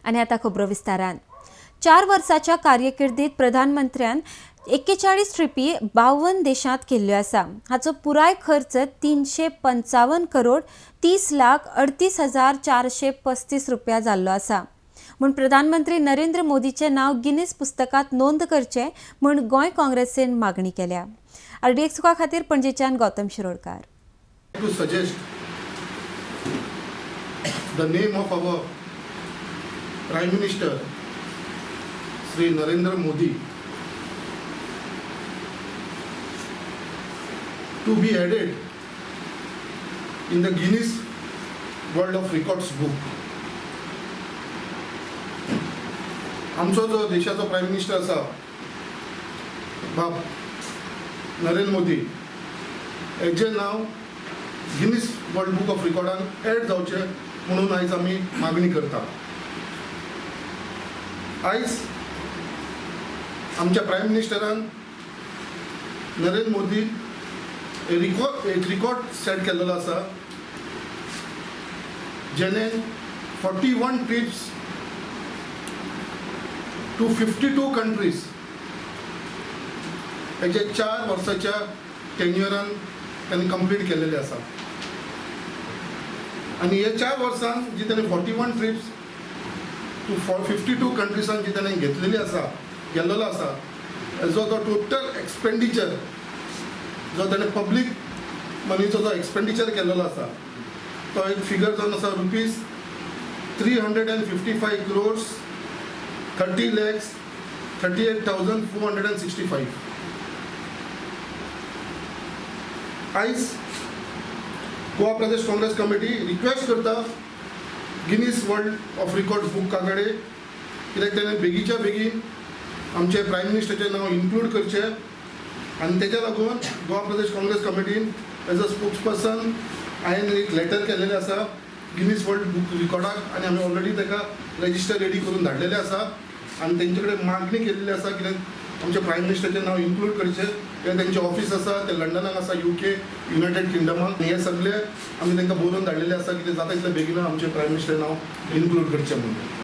आनी आतां खबरो विस्तारान. 4 वर्साच्या कार्यकिर्दीत प्रधानमंत्र्यान 41 ट्रिपी 52 देशांत केल्ल्यो आसा. हाचो पुराय खर्च 355 करोड 30 लाख 38,435 रुपया जाल्लो आसा. म्हूण प्रधानमंत्री नरेंद्र मोदीचें नांव गिनीस पुस्तकांत नोंद करचें म्हूण गोंय काँग्रेसीन मागणी केल्या. आरडीएक्स सुखा खातीर पणजेच्यान Gautam Shirodkar. To suggest the name of our Prime Minister Shri Narendra Modi to be added in the Guinness World of Records book. आमचो जो देशाचो प्रायम मिनिस्टर आसा बाब नरेंद्र मोदी हेजें नांव गिनीस वर्ल्ड बूक ऑफ रिकॉर्डान एड जावचें म्हणून आयज आमी मागणी करता. आयज आमच्या प्रायम मिनिस्टरान नरेंद्र मोदी एक रिकॉर्ड सेट केल्लो आसा जेणे 41 ट्रिप्स टू 52 कंट्रीज हेजे 4 वर्साच्या टेन्युअरान त्यांनी कंप्लीट केलेले आसा. आनी हे 4 वर्सान जी ताणें 41 ट्रिप्स टू 52 कंट्रीसान जी ताणें घेतलेली आसा गेल्लो आसा हेजो तो टोटल एक्सपेंडिचर जो ताणें पब्लीक मनीचो जो एक्सपेंडिचर केल्लो आसा तो एक फिगर जावन आसा rupees 355 crores 30 lakhs 38,465. आयज गोवा प्रदेश काँग्रेस कमिटी रिक्वेस्ट करता गिनीस वर्ल्ड ऑफ रिकॉर्ड बुका कडेन कित्याक ताणें बेगीच्या बेगीन आमचे प्रायम मिनिस्टराचें नांव इन्क्लूड करचें आनी तेज्या लागून गोवा प्रदेश काँग्रेस कमिटीन एज अ स्पोक्सपर्सन हांवें एक लेटर केल्लेलें आसा गिनीस वर्ल्ड बूक रिकॉर्डाक आनी आमी ऑलरेडी ताका रजिस्टर रेडी करून धाडलेलें आसा आनी तेंचे कडेन मागणी केल्ली आसा कित्याक आमच्या प्रायम मिनिस्टराचें नांव इन्क्लूड करचें. कित्याक तेंचें ऑफीस आसा तें लंडनाक आसा, UK United किंगडमाक. हें सगळें आमी तांकां बरोवन धाडलेलें आसा कितें जाता तितलें बेगीन आमचें प्रायम मिनिस्टर नांव इन्क्लूड करचें म्हणून.